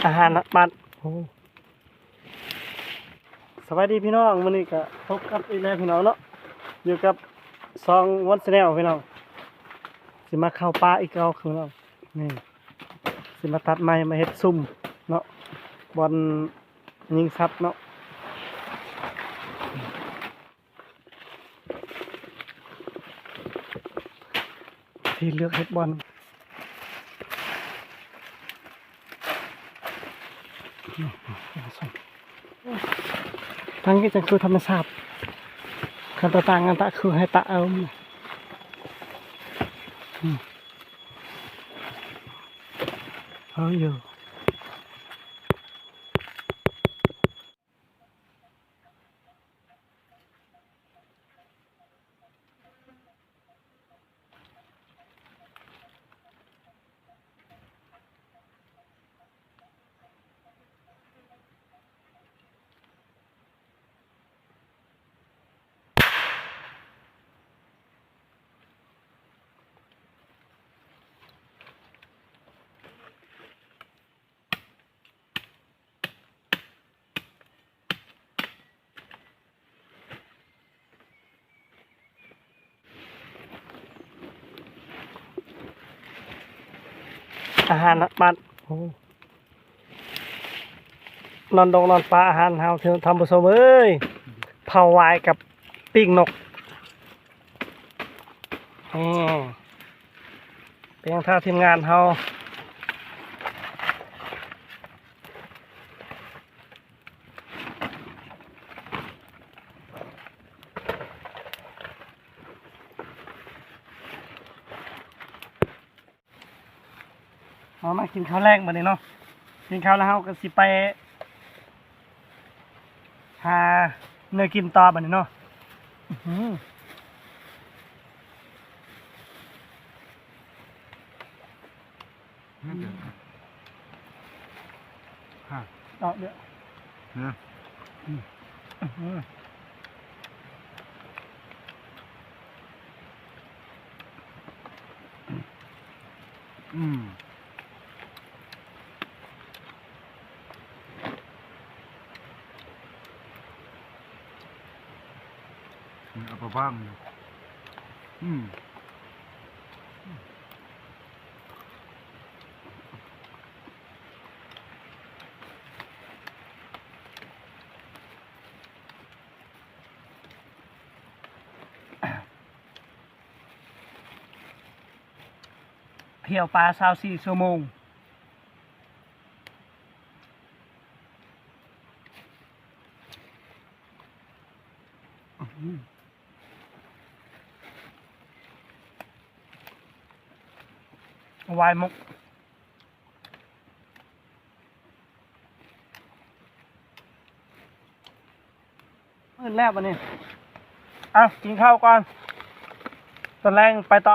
ອາຫານບ້ານ. ໂອ້ ສະບາຍດີພີ່ນ້ອງ, ມື້ນີ້ກະພົບກັບອີກແລ້ວພີ່ນ້ອງເນາະ, ຢູ່ກັບຊ່ອງວັນແຊນແນວພີ່ນ້ອງ. ຊິມາເຂົ້າປ່າອີກເກົ່າພີ່ນ້ອງ. ນີ້ ຊິມາຕັດໄມ້ມາເຮັດຊຸ່ມເນາະ, ບ່ອນຍິງສັດເນາະ. ທີ່ເລືອກເຮັດບ່ອນ ທາງນີ້ຈັ່ງຄືທຳມະຊາດ, ຄັນຕາຕ່າງກັນຕະຄືໃຫ້ຕະເອົາ. ເອົາຢູ່. ອາຫານບ້ານ. ໂອ້ ນອນດົງນອນປ່າອາຫານເຮົາ ທ່ານຜູ້ຊົມເອີຍ, ເຜົາຫວາຍກັບປີ້ງນົກ. ນີ້ ເປັນທາງທີມງານເຮົາ. ເຮົາມາກິນເຂົ້າແລງບັດນີ້ເນາະ, ກິນເຂົ້າແລ້ວເຮົາກໍຊິໄປຫາແນວກິນຕໍ່ບັດນີ້ເນາະ. ອື ອືມ ຮະ ເອົາເດີ້ ນະ ອືມ ອືມ ອືມ. ອືມ ເອົາປະບາງຢູ່ ອືມ ທ່ຽວປ່າຊາວສີ່ຊົ່ວໂມງ. ຫວາຍໝົກ. ມື້ແລ້ວບັດນີ້ ເອົາ ກິນເຂົ້າກ່ອນ ຕອນແລງໄປຕໍ່.